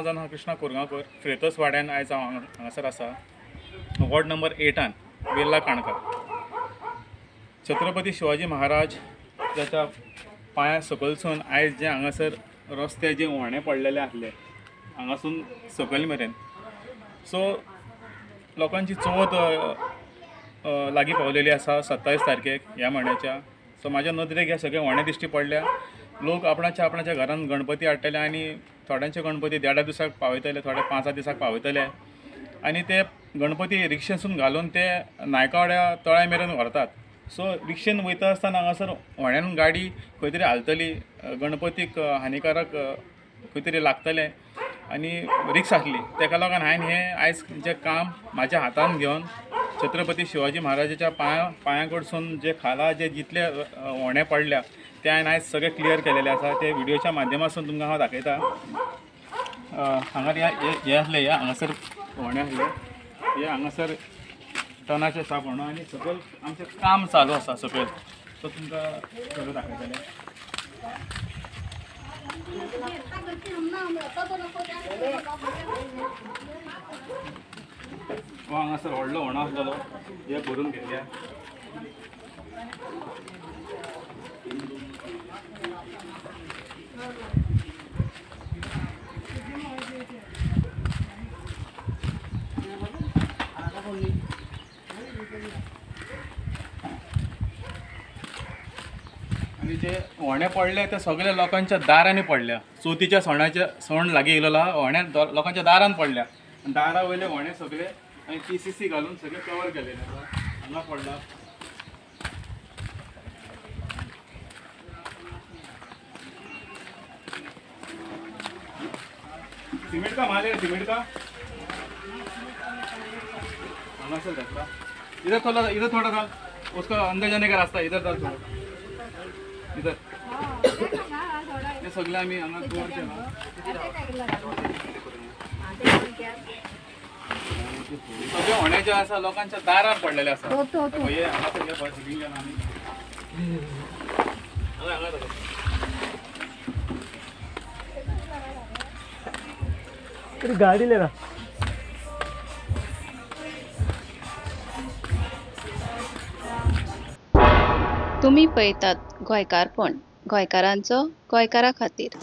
नांव जावन कृष्णा कोरगांवकर, फ्रेतोस वाड्यान आयज हांव हांगासर आसा, वॉर्ड नंबर 8 वेल्ला काणका. छत्रपती शिवाजी महाराज जाच्या पांया सकलसून आयज जे हांगासर रस्ते जे व्हाणे पडलेले आसले हांगासून सकयल मेरेन, सो लोकांची चवथ लागीं पावलेली आसा 27 तारखेक ह्या म्हयन्याच्या. सो म्हाज्या नदरेक हे सगळे व्हाणे दिश्टी पडल्या. लोक आपणाच्या आपणाच्या घरान गणपती हाडटले आनी थोड्यांचे गणपती 1.5 दिसाक पावयतले, थोडे 5 दिसाक पावयतले आनी ते गणपती रिक्षेसून घालून ते नायकवाड्या तळ्या मेरेन व्हरतात. सो रिक्षेन वयता आसतना हांगासर व्हाण्यान गाडी खंय तरी हालतली, गणपतीक हानिकारक खंय तरी लागतलें आनी रिक्स आसली. तेका लागून हांवें हें आयज जें काम म्हाज्या हातान घेवन छत्रपती शिवाजी महाराजाच्या पांया कडसून जे खाला जे जितले व्हाणे पडल्या ते हांवें आयज सगळे क्लियर केलेले आसा. ते व्हिडियोच्या माध्यमासून तुमकां हांव दाखयता. हांगा हे आसले, हे हांगासर व्हाणे आसले, हे हांगासर टनाचे साप व्हाणो आनी सकयल आमचें काम चालू आसा सकयल, सो तुमकां सगळें दाखयतलें. हो हांगासर व्हडलो व्हाणो आसलेलो, हे भरून घेतल्या. आनी जे व्हाणे पडले ते सगळे लोकांच्या दारांनी पडल्या. चवथीच्या सणाचे सण लागीं येयलेलो आहा, व्हाणे लोकांच्या दारान पडल्या. दारा वयले व्हाणे सगळे आनी PCC घालून सगळे कवर केलेले आसा. हांगा पडला. सिमेंट का माल है, सिमेंट का हांगासर घातला. इधर थोड़ा, इधर थोड़ा डाल, उसका अंदर जाने का रास्ता इधर डाल थोड़ा, इधर. हे सगळे आमी हांगा कवर केला. सगळे व्हाणे जे आसा लोकांच्या दारार पडलेले आसा. हे हांगासर हे पळय सगळीं गेला आमी हांगा हांगा. गाडी लेना. तुम्ही पळयतात गोंयकारपण, गोंयकारांचो गोंयकारा खातीर.